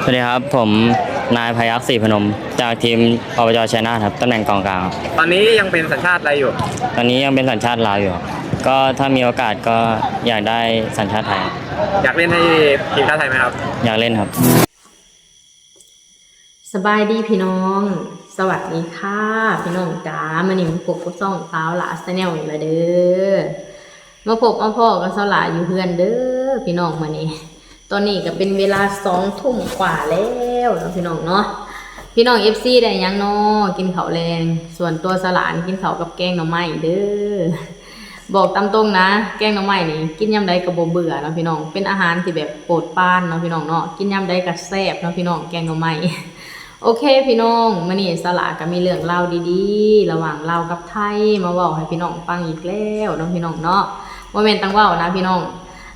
สวัสดีครับ ผมนายพยัคฆ์ ศรีพนม จากทีม อบจ ชัยนาทครับ ตำแหน่งกองกลางครับ ตอนนี้ยังเป็นสัญชาติอะไรอยู่ ตอนนี้ยังเป็นสัญชาติลาวอยู่ครับ ก็ถ้ามีโอกาสก็อยากได้สัญชาติไทยครับ อยากเล่นให้ทีมชาติไทยไหมครับ อยากเล่นครับ ສະບາຍດີພີ່ນ້ອງ ສະຫວັດດີຄ່ະພີ່ນ້ອງຈ້າ ມື້ນີ້ມາພົບກັບຊ່ອງສາວຫຼ້າ Channel ອີກແລ້ວເດີ ມາພົບມາພໍ້ກັບສາວຫຼ້າຢູ່ເຮືອນເດີພີ່ນ້ອງ ມື້ນີ້ ຕອນນີ້ກໍເປັນເວລາສອງທຸ່ມກວ່າແລ້ວເນາະພີ່ນ້ອງເນາະ ພີ່ນ້ອງ ເອັຟຊີ ໄດ້ຫຍັງນໍ ກິນເຂົ້າແລງ ສ່ວນຕົວສາວຫຼ້ານີ້ກິນເຂົ້າກັບແກງໜໍ່ໄມ້ເດີ ບອກຕາມຕົງນະ ແກງໜໍ່ໄມ້ນີ້ກິນຍາມໃດກໍບໍ່ເບື່ອເນາະພີ່ນ້ອງ ເປັນອາຫານທີ່ແບບໂປດປານເນາະພີ່ນ້ອງເນາະ ກິນຍາມໃດກໍແຊບເນາະພີ່ນ້ອງ ແກງໜໍ່ໄມ້ ໂອເຄພີ່ນ້ອງ ມື້ນີ້ສາວຫຼ້າກໍມີເລື່ອງລາວດີໆ ລະຫວ່າງລາວກັບໄທ ມາເວົ້າໃຫ້ພີ່ນ້ອງຟັງອີກແລ້ວເນາະພີ່ນ້ອງເນາະ ບໍ່ແມ່ນຕັ້ງເວົ້ານະພີ່ນ້ອງ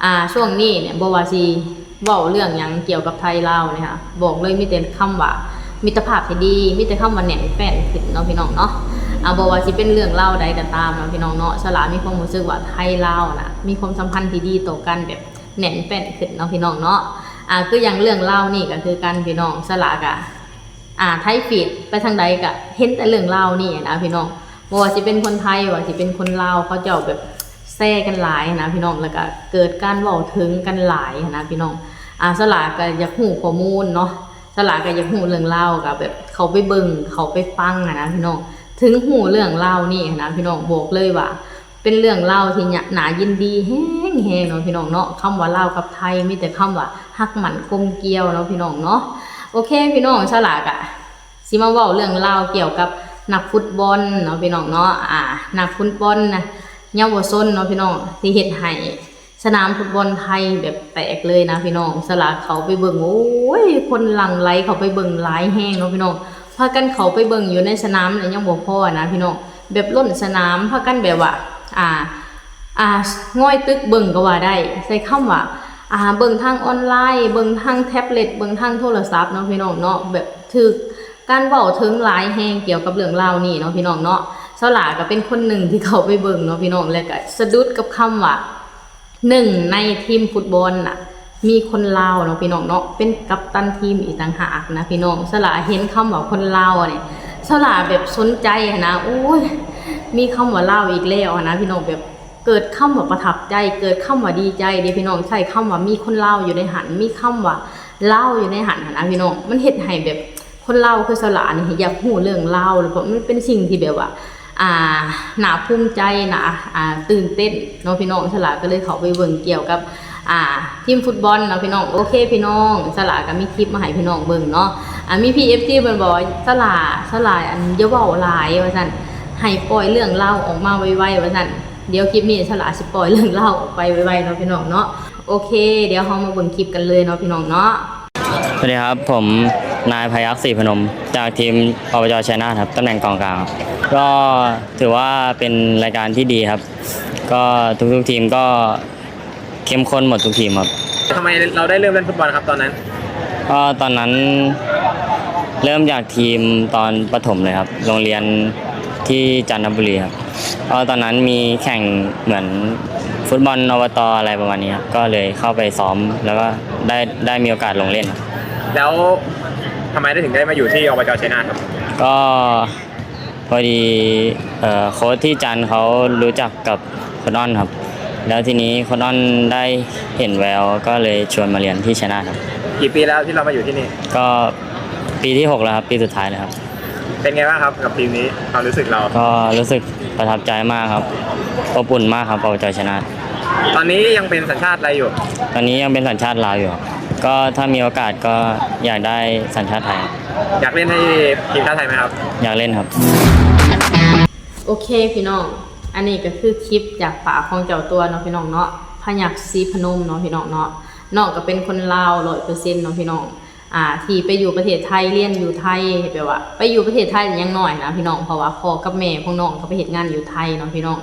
ອ່າ ຊ່ວງນີ້ນີ້ ບໍ່ວ່າຊິເວົ້າເລື່ອງຫຍັງກ່ຽວກັບໄທລາວນີ້ຫະ ບອກເລີຍມີແຕ່ຄຳວ່າມິດຕະພາບທີ່ດີ ມີແຕ່ຄຳວ່າແໜ້ນແຟ້ນຂຶ້ນເນາະພີ່ນ້ອງເນາະ ອ່າ ບໍ່ວ່າຊິເປັນເລື່ອງລາວໃດກໍຕາມເນາະພີ່ນ້ອງເນາະ ສາວຫຼ້າມີຄວາມຮູ້ສຶກວ່າໄທລາວນະ ມີຄວາມສຳພັນທີ່ດີຕໍ່ກັນແບບແໜ້ນແຟ້ນຂຶ້ນເນາະພີ່ນ້ອງເນາະ ອ່າ ຄືຢ່າງເລື່ອງລາວນີ້ກໍຄືກັນພີ່ນ້ອງ ສາວຫຼ້າກໍ ອ່າ ໄຖຟີດໄປທາງໃດກະເຫັນແຕ່ເລື່ອງລາວນີ້ນະພີ່ນ້ອງ ບໍ່ວ່າຊິເປັນຄົນໄທ ວ່າຊິເປັນຄົນລາວ ເຂົາເຈົ້າແບບແຊກັນຫຼາຍນະພີ່ນ້ອງ ແລ້ວກະເກີດການເວົ້າເຖິງກັນຫຼາຍນະພີ່ນ້ອງ ອ່າ ສາວຫຼ້າກະຢາກຮູ້ຂໍ້ມູນເນາະ ສາວຫຼ້າກະຢາກຮູ້ເລື່ອງລາວ ກະແບບເຂົ້າໄປເບິ່ງ ເຂົ້າໄປຟັງຫັ້ນນະພີ່ນ້ອງ ເຖິງຮູ້ເລື່ອງລາວນີ້ຫັ້ນນະພີ່ນ້ອງ ບອກເລີຍວ່າ ເປັນເລື່ອງລາວທີ່ໜ້າ ໜ້າຍິນດີແຮງໆເນາະພີ່ນ້ອງເນາະ ຄຳວ່າລາວກັບໄທ ມີແຕ່ຄຳວ່າຮັກໝັ້ນກົມກຽວເນາະພີ່ນ້ອງເນາະ ໂອເຄພີ່ນ້ອງ ສາວຫຼ້າກະຊິມາເວົ້າເລື່ອງລາວກ່ຽວກັບນັກຟຸດບອນເນາະພີ່ນ້ອງເນາະ ອ່າ ນັກຟຸດບອນນະ ເຍົາວະຊົນເນາະພີ່ນ້ອງ ທີ່ເຮັດໃຫ້ ສະໜາມຟຸດບອນໄທແບບແຕກເລີຍນະພີ່ນ້ອງ ສາວຫຼ້າເຂົ້າໄປເບິ່ງ ໂອ້ຍ ຄົນຫຼັ່ງໄຫຼເຂົ້າໄປເບິ່ງຫຼາຍແຮງເນາະພີ່ນ້ອງ ພາກັນເຂົ້າໄປເບິ່ງຢູ່ໃນສະໜາມແລ້ວຍັງບໍ່ພໍນະພີ່ນ້ອງ ແບບລົ້ນສະໜາມ ພາກັນແບບວ່າ ອ່າ ອ່າ ງອຍຕຶກເບິ່ງກໍວ່າໄດ້ ໃຊ້ຄຳວ່າ ອ່າ ເບິ່ງທາງອອນລາຍ ເບິ່ງທາງແທັບເລັດ ເບິ່ງທາງໂທລະສັບເນາະພີ່ນ້ອງເນາະ ແບບຖືກການເວົ້າເຖິງຫຼາຍແຮງກ່ຽວກັບເລື່ອງລາວນີ້ເນາະພີ່ນ້ອງເນາະ ສາວຫຼ້າກໍເປັນຄົນໜຶ່ງທີ່ເຂົ້າໄປເບິ່ງເນາະພີ່ນ້ອງ ແລ້ວກໍສະດຸດກັບຄຳວ່າ ໜຶ່ງໃນທີມຟຸດບອນນະ ມີຄົນລາວເນາະພີ່ນ້ອງເນາະ ເປັນກັບຕັນທີມອີກຕ່າງຫາກນະພີ່ນ້ອງ ສາວຫຼ້າເຫັນຄຳວ່າຄົນລາວນີ້ ສາວຫຼ້າແບບສົນໃຈຫັ້ນນະ ໂອ້ຍ ມີຄຳວ່າລາວອີກແລ້ວຫັ້ນນະພີ່ນ້ອງ ແບບເກີດຄຳວ່າປະທັບໃຈ ເກີດຄຳວ່າດີໃຈເດ້ພີ່ນ້ອງ ໃຊ້ຄຳວ່າມີຄົນລາວຢູ່ໃນຫັ້ນ ມີຄຳວ່າລາວຢູ່ໃນຫັ້ນຫັ້ນນະພີ່ນ້ອງ ມັນເຮັດໃຫ້ແບບ ຄົນລາວຄືສາວຫຼ້ານີ້ຢາກຮູ້ເລື່ອງລາວ ແລ້ວກໍມັນເປັນສິ່ງທີ່ແບບວ່າ ອ່າ ໜ້າພູມໃຈ ໜ້າ ອ່າ ຕື່ນເຕັ້ນເນາະພີ່ນ້ອງ ສາວຫຼ້າກໍເລີຍເຂົ້າໄປເບິ່ງກ່ຽວກັບ ອ່າ ທີມຟຸດບອນເນາະພີ່ນ້ອງ ໂອເຄພີ່ນ້ອງ ສາວຫຼ້າກໍມີຄລິບມາໃຫ້ພີ່ນ້ອງເບິ່ງເນາະ ອ່າ ມີພີ່ເອັຟຊີເພິ່ນບອກວ່າ ສາວຫຼ້າ ສາວຫຼ້າ ອັນ ຢ່າເວົ້າຫຼາຍວ່າຊັ້ນ ໃຫ້ປ່ອຍເລື່ອງລາວອອກມາໄວໆວ່າຊັ້ນ ດຽວຄລິບນີ້ສາວຫຼ້າຊິປ່ອຍເລື່ອງລາວອອກໄປໄວໆເນາະພີ່ນ້ອງເນາະ ໂອເຄ ດຽວເຮົາມາເບິ່ງຄລິບກັນເລີຍເນາະພີ່ນ້ອງເນາະ สวัสดีครับ ผมนายพยัคฆ์ ศรีพนม จากทีม อบจ ชัยนาทครับ ตำแหน่งกองกลางครับ ก็ถือว่าเป็นรายการที่ดีครับ ก็ทุกๆทีมก็เข้มข้นหมดทุกทีมครับ ทำไมเราได้เริ่มเล่นฟุตบอลครับตอนนั้น ก็ตอนนั้นเริ่มจากทีมตอนประถมเลยครับ โรงเรียนที่จันทบุรีครับ ก็ตอนนั้นมีแข่งเหมือนฟุตบอล อบต อะไรประมาณนี้ครับ ก็เลยเข้าไปซ้อม แล้วก็ได้ ได้มีโอกาสลงเล่นครับ แล้วทำไมได้ถึงได้มาอยู่ที่ อบจ ชัยนาทครับ ก็พอดี เอ่อ โค้ชที่จันทร์เขารู้จักกับโค้ชอ้อนครับ แล้วทีนี้โค้ชอ้อนได้เห็นแวว ก็เลยชวนมาเรียนที่ชัยนาทครับ กี่ปีแล้วที่เรามาอยู่ที่นี่ ก็ปีที่หกแล้วครับ ปีสุดท้ายแล้วครับ เป็นไงบ้างครับกับทีมนี้ ความรู้สึกเรา ก็รู้สึกประทับใจมากครับ อบอุ่นมากครับ อบจ ชัยนาท ตอนนี้ยังเป็นสัญชาติอะไรอยู่ ตอนนี้ยังเป็นสัญชาติลาวอยู่ครับ ก็ถ้ามีโอกาสก็อยากได้สัญชาติไทยครับ อยากเล่นให้ทีมชาติไทยไหมครับ อยากเล่นครับ ໂອເຄພີ່ນ້ອງ ອັນນີ້ກໍຄືຄລິບຈາກປາກຂອງເຈົ້າຕົວເນາະພີ່ນ້ອງເນາະ ພະຍັກ ສີພະນົມເນາະພີ່ນ້ອງເນາະ ນ້ອງກໍເປັນຄົນລາວຮ້ອຍເປີເຊັນເນາະພີ່ນ້ອງ ອ່າ ທີ່ໄປຢູ່ປະເທດໄທ ຮຽນຢູ່ໄທ ແບບວ່າໄປຢູ່ປະເທດໄທຍັງນ້ອຍນະພີ່ນ້ອງ ເພາະວ່າພໍ່ກັບແມ່ຂອງນ້ອງກໍໄປເຮັດງານຢູ່ໄທເນາະພີ່ນ້ອງ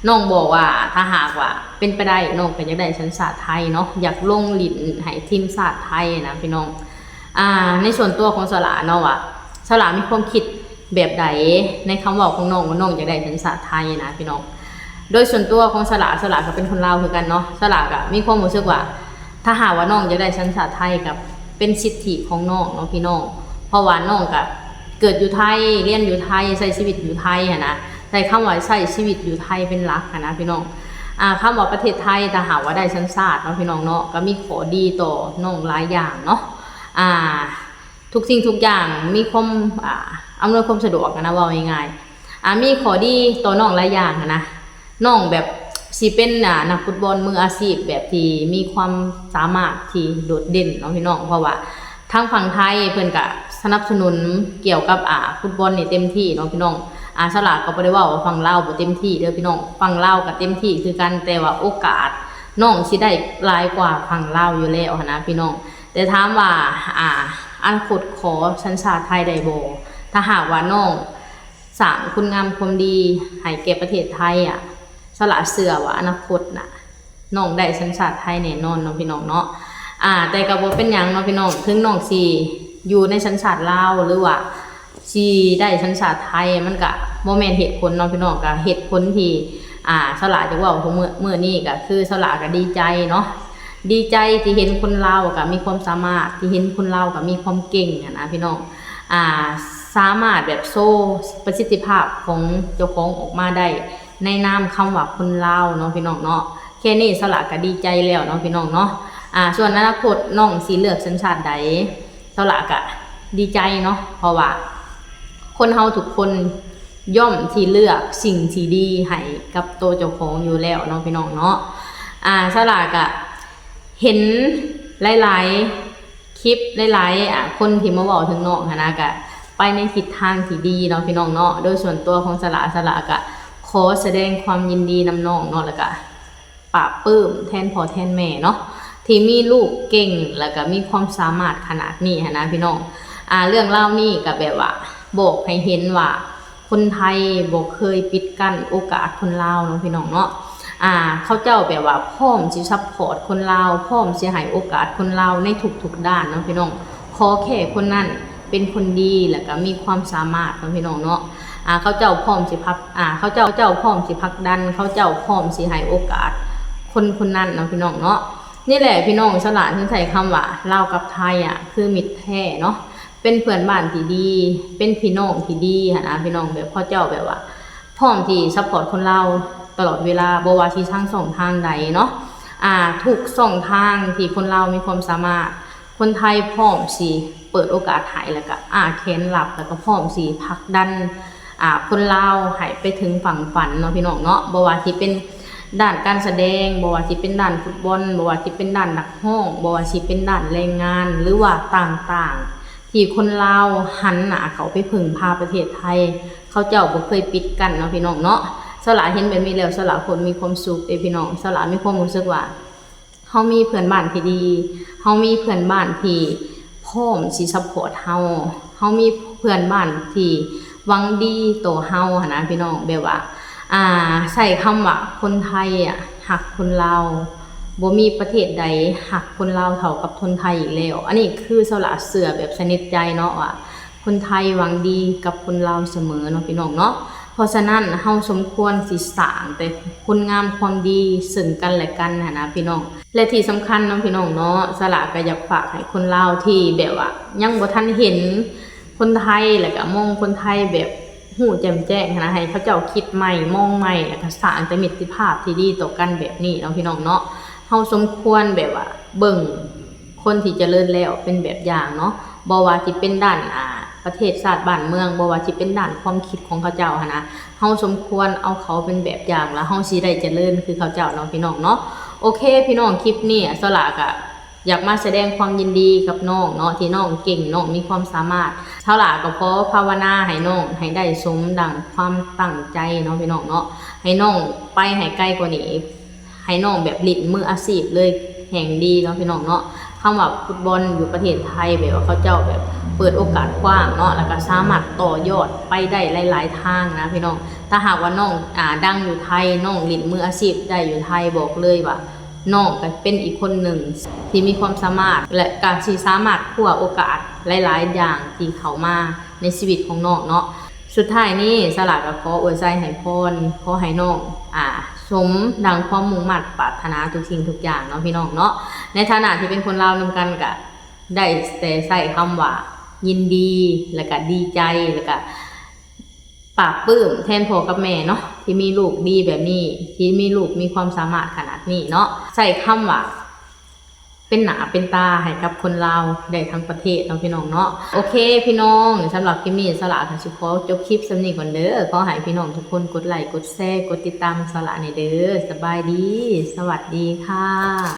ນ້ອງບອກວ່າຖ້າຫາກວ່າເປັນໄປໄດ້ ນ້ອງກໍຢາກໄດ້ສັນຊາດໄທເນາະ ຢາກລົງຫຼິ້ນໃຫ້ທີມຊາດໄທນະພີ່ນ້ອງ ອ່າ ໃນສ່ວນຕົວຂອງສາວຫຼ້າເນາະວ່າ ສາວຫຼ້າມີຄວາມຄິດແບບໃດ ໃນຄຳເວົ້າຂອງນ້ອງວ່ານ້ອງຢາກໄດ້ສັນຊາດໄທນະພີ່ນ້ອງ ໂດຍສ່ວນຕົວຂອງສາວຫຼ້າ ສາວຫຼ້າກໍເປັນຄົນລາວຄືກັນເນາະ ສາວຫຼ້າກໍມີຄວາມຮູ້ສຶກວ່າ ຖ້າຫາກວ່ານ້ອງຢາກໄດ້ສັນຊາດໄທ ກໍ ເປັນສິດທິຂອງນ້ອງເນາະພີ່ນ້ອງ ເພາະວ່ານ້ອງກະເກີດຢູ່ໄທ ຮຽນຢູ່ໄທ ໃຊ້ຊີວິດຢູ່ໄທຫັ້ນນະ ໃຊ້ຄຳວ່າໃຊ້ຊີວິດຢູ່ໄທເປັນຫຼັກຫັ້ນນະພີ່ນ້ອງ. ອາ ຄຳວ່າປະເທດໄທ ຖ້າຫາກວ່າໄດ້ສັນຊາດເນາະພີ່ນ້ອງເນາະ ກະມີຂໍ້ດີຕໍ່ນ້ອງຫຼາຍຢ່າງເນາະ ອາ ທຸກສິ່ງທຸກຢ່າງມີຄວາມ ອາ ອຳນວຍຄວາມສະດວກຫັ້ນນະ ເວົ້າງ່າຍໆ ອາ ມີຂໍ້ດີຕໍ່ນ້ອງຫຼາຍຢ່າງຫັ້ນນະ ນ້ອງແບບຊິເປັນ ອາ ນັກຟຸດບອນມືອາຊີບແບບທີ່ມີຄວາມສາມາດທີ່ໂດດເດັ່ນເນາະພີ່ນ້ອງ ເພາະວ່າທາງຝັ່ງໄທເພິ່ນກະສະໜັບສະໜູນກ່ຽວກັບ ອາ ຟຸດບອນນີ້ເຕັມທີ່ເນາະພີ່ນ້ອງ. ອາ ສາລາກໍບໍ່ໄດ້ເວົ້າວ່າຝັ່ງລາວບໍ່ເຕັມທີ່ເດີພີ່ນ້ອງ ຝັ່ງລາວກໍເຕັມທີ່ຄືກັນ ແຕ່ວ່າໂອກາດນ້ອງຊິໄດ້ຫຼາຍກວ່າຝັ່ງລາວຢູ່ແລ້ວຫັ້ນນະພີ່ນ້ອງ. ແຕ່ຖາມວ່າ ອາ ອະນາຄົດຂໍສັນຊາດໄທໄດ້ບໍ່ ຖ້າຫາກວ່ານ້ອງ ສ້າງຄຸນງາມຄວາມດີໃຫ້ແກ່ປະເທດໄທອະ ສາລາເຊື່ອວ່າອະນາຄົດນະ ນ້ອງໄດ້ສັນຊາດໄທແນ່ນອນເນາະພີ່ນ້ອງເນາະ. ອາ ແຕ່ກໍບໍ່ເປັນຫຍັງເນາະພີ່ນ້ອງ ເຖິງນ້ອງຊິຢູ່ໃນສັນຊາດລາວ ຫຼືວ່າຊິໄດ້ສັນຊາດໄທ ມັນກະບໍ່ແມ່ນເຫດຜົນເນາະພີ່ນ້ອງ. ກະເຫດຜົນທີ່ ອາ ສາລາຈະເວົ້າມື້ ມື້ນີ້ກະຄືສາລາກະດີໃຈເນາະ ດີໃຈທີ່ເຫັນຄົນລາວກະມີຄວາມສາມາດ ທີ່ເຫັນຄົນລາວກະມີຄວາມເກັ່ງຫັ້ນນະພີ່ນ້ອງ. ອາ ສາມາດແບບໂຊປະສິດທິພາບຂອງເຈົ້າຂອງອອກມາໄດ້ ໃນນາມຄຳວ່າຄົນລາວເນາະພີ່ນ້ອງເນາະ. ແຄ່ນີ້ສາລາກໍດີໃຈແລ້ວເນາະພີ່ນ້ອງເນາະ. ອາ ສ່ວນອະນາຄົດນ້ອງຊິເລືອກສັນຊາດໃດ ສາລາກໍດີໃຈເນາະ ເພາະວ່າຄົນເຮົາທຸກຄົນ ຍ່ອມທີ່ເລືອກສິ່ງທີ່ດີໃຫ້ກັບໂຕເຈົ້າຂອງຢູ່ແລ້ວເນາະພີ່ນ້ອງເນາະ. ອາ ສາລາກະເຫັນຫຼາຍໆຄລິບ ຫຼາຍໆ ອາ ຄົນທີ່ມາເວົ້າເຖິງນ້ອງຫັ້ນນະ ກະໄປໃນທິດທາງທີ່ດີເນາະພີ່ນ້ອງເນາະ. ໂດຍສ່ວນຕົວຂອງສາລາ ສາລາກະຂໍສະແດງຄວາມຍິນດີນຳນ້ອງເນາະ ແລ້ວກະ ປາບປຶ້ມແທນພໍ່ແທນແມ່ເນາະ ທີ່ມີລູກເກັ່ງ ແລ້ວກະມີຄວາມສາມາດຂະໜາດນີ້ຫັ້ນນະພີ່ນ້ອງ. ອາ ເລື່ອງລາວນີ້ກະແບບວ່າບອກໃຫ້ເຫັນວ່າ ຄົນໄທບໍ່ເຄີຍປິດກັ້ນໂອກາດຄົນລາວເນາະພີ່ນ້ອງເນາະ. ອາ ເຂົາເຈົ້າແບບວ່າພ້ອມຊິຊັບພອດຄົນລາວ ພ້ອມຊິໃຫ້ໂອກາດຄົນລາວໃນທຸກໆດ້ານເນາະພີ່ນ້ອງ. ຂໍແຄ່ຄົນນັ້ນເປັນຄົນດີ ແລ້ວກະມີຄວາມສາມາດເນາະພີ່ນ້ອງເນາະ. ອາ ເຂົາເຈົ້າພ້ອມຊິພັກ ອາ ເຂົາເຈົ້າ ເຈົ້າພ້ອມຊິຜັກດັນ ເຂົາເຈົ້າພ້ອມຊິໃຫ້ໂອກາດຄົນຄົນນັ້ນເນາະພີ່ນ້ອງເນາະ. ນີ້ແຫຼະພີ່ນ້ອງ ສາລາເຖິງໃຊ້ຄຳວ່າລາວກັບໄທອະ ຄືມິດແທ້ເນາະ ເປັນເພື່ອນບ້ານທີ່ດີ ເປັນພີ່ນ້ອງທີ່ດີຫັ້ນນະພີ່ນ້ອງ. ແບບເຂົາເຈົ້າແບບວ່າພ້ອມທີ່ຊັບພອດຄົນລາວຕະຫຼອດເວລາ ບໍ່ວ່າຊິທາງຊ່ອງທາງໃດເນາະ ອາ ທຸກຊ່ອງທາງທີ່ຄົນລາວມີຄວາມສາມາດ ຄົນໄທພ້ອມຊິເປີດໂອກາດໃຫ້ ແລ້ວກະອ້າແຂນຮັບ ແລ້ວກະພ້ອມຊິຜັກດັນ ອາ ຄົນລາວໃຫ້ໄປເຖິງຝັ່ງຝັນເນາະພີ່ນ້ອງເນາະ. ບໍ່ວ່າຊິເປັນດ້ານການສະແດງ ບໍ່ວ່າຊິເປັນດ້ານຟຸດບອນ ບໍ່ວ່າຊິເປັນດ້ານນັກຮ້ອງ ບໍ່ວ່າຊິເປັນດ້ານແຮງງານ ຫຼືວ່າຕ່າງໆ ທີ່ຄົນລາວຫັນໜ້າເຂົ້າໄປເພິ່ງພາປະເທດໄທ ເຂົາເຈົ້າບໍ່ເຄີຍປິດກັ້ນເນາະພີ່ນ້ອງເນາະ. ສາລາເຫັນແບບນີ້ແລ້ວ ສາລາຄົນມີຄວາມສຸກເດ້ພີ່ນ້ອງ. ສາລາມີຄວາມຮູ້ສຶກວ່າ ເຮົາມີເພື່ອນບ້ານທີ່ດີ ເຮົາມີເພື່ອນບ້ານທີ່ພ້ອມຊິຊັບພອດເຮົາ ເຮົາມີເພື່ອນບ້ານທີ່ຫວັງດີຕໍ່ເຮົາຫັ້ນນະພີ່ນ້ອງ. ແບບວ່າ ອາ ໃຊ້ຄຳວ່າຄົນໄທອະຮັກຄົນລາວ ບໍ່ມີປະເທດໃດຮັກຄົນລາວເທົ່າກັບຄົນໄທອີກແລ້ວ. ອັນນີ້ຄືສາລາເຊື່ອແບບສະໜິດໃຈເນາະວ່າ ຄົນໄທຫວັງດີກັບຄົນລາວສະເໝີເນາະພີ່ນ້ອງເນາະ. ເພາະສະນັ້ນ ເຮົາສົມຄວນຊິສ້າງແຕ່ຄຸນງາມຄວາມດີເຊິ່ງກັນແລະກັນຫັ້ນນະພີ່ນ້ອງ. ແລະທີ່ສຳຄັນເນາະພີ່ນ້ອງເນາະ ສາລາກໍຢາກຝາກໃຫ້ຄົນລາວທີ່ແບບວ່າຍັງບໍ່ທັນເຫັນຄົນໄທ ແລ້ວກໍມອງຄົນໄທແບບຮູ້ແຈ່ມແຈ້ງຫັ້ນນະ ໃຫ້ເຂົາເຈົ້າຄິດໃໝ່ ມອງໃໝ່ ແລ້ວກໍສ້າງແຕ່ມິດຕະພາບທີ່ດີຕໍ່ກັນແບບນີ້ເນາະພີ່ນ້ອງເນາະ. ເຮົາສົມຄວນແບບວ່າເບິ່ງ ຄົນທີ່ຈະເລີນແລ້ວເປັນແບບຢ່າງເນາະ ບໍ່ວ່າຊິເປັນດ້ານ ອາ ປະເທດຊາດບ້ານເມືອງ ບໍ່ວ່າຊິເປັນດ້ານຄວາມຄິດຂອງເຂົາເຈົ້າຫັ້ນນະ ເຮົາສົມຄວນເອົາເຂົາເປັນແບບຢ່າງ ແລ້ວເຮົາຊິໄດ້ຈະເລີນຄືເຂົາເຈົ້າເນາະພີ່ນ້ອງເນາະ. ໂອເຄພີ່ນ້ອງ ຄລິບນີ້ສາລາກະຢາກມາສະແດງຄວາມຍິນດີກັບນ້ອງເນາະ ທີ່ນ້ອງເກັ່ງ ນ້ອງມີຄວາມສາມາດ. ສາລາກໍຂໍພາວະນາໃຫ້ນ້ອງໃຫ້ໄດ້ສົມດັ່ງຄວາມຕັ້ງໃຈເນາະພີ່ນ້ອງເນາະ ໃຫ້ນ້ອງໄປໃຫ້ໄກກວ່ານີ້ ໃຫ້ນ້ອງແບບຫຼິ້ນມືອາຊີບເລີຍແຮ່ງດີເນາະພີ່ນ້ອງເນາະ. ຄຳວ່າຟຸດບອນຢູ່ປະເທດໄທ ແບບວ່າເຂົາເຈົ້າແບບເປີດໂອກາດກວ້າງເນາະ ແລ້ວກໍສາມາດຕໍ່ຍອດໄປໄດ້ຫຼາຍໆທາງນະພີ່ນ້ອງ. ຖ້າຫາກວ່ານ້ອງ ອາ ດັງຢູ່ໄທ ນ້ອງຫຼິ້ນມືອາຊີບໄດ້ຢູ່ໄທ ບອກເລີຍວ່ານ້ອງກໍເປັນອີກຄົນໜຶ່ງທີ່ມີຄວາມສາມາດ ແລະກໍຊິສາມາດຄວ້າໂອກາດຫຼາຍໆຢ່າງທີ່ເຂົ້າມາ ໃນຊີວິດຂອງນ້ອງເນາະ. ສຸດທ້າຍນີ້ສາລາກໍຂໍອວຍໄຊໃຫ້ພອນ ຂໍໃຫ້ນ້ອງ ອາ ສົມດັ່ງຄວາມມຸ່ງມາດປາດຖະໜາທຸກສິ່ງທຸກຢ່າງເນາະພີ່ນ້ອງເນາະ. ໃນຖານະທີ່ເປັນຄົນລາວນຳກັນ ກະ ໄດ້ແຕ່ໃຊ້ຄຳວ່າຍິນດີ ແລ້ວກະດີໃຈ ແລ້ວກະປາບປື້ມແທນພໍ່ກັບແມ່ເນາະ ທີ່ມີລູກດີແບບນີ້ ທີ່ມີລູກມີຄວາມສາມາດຂະໜາດນີ້ເນາະ ໃຊ້ຄຳວ່າ ເປັນໜ້າເປັນຕາໃຫ້ກັບຄົນລາວໄດ້ທັງປະເທດເນາະພີ່ນ້ອງເນາະ. ໂອເຄພີ່ນ້ອງ, ສຳລັບຄລິບນີ້ສາລາກໍຊິຂໍຈົບຄລິບສ່ຳນີ້ກ່ອນເດີ. ຂໍໃຫ້ພີ່ນ້ອງທຸກຄົນກົດໄລ ກົດແຊ ກົດຕິດຕາມສາລາແດ່ເດີ. ສະບາຍດີ, ສະຫວັດດີຄ່ະ.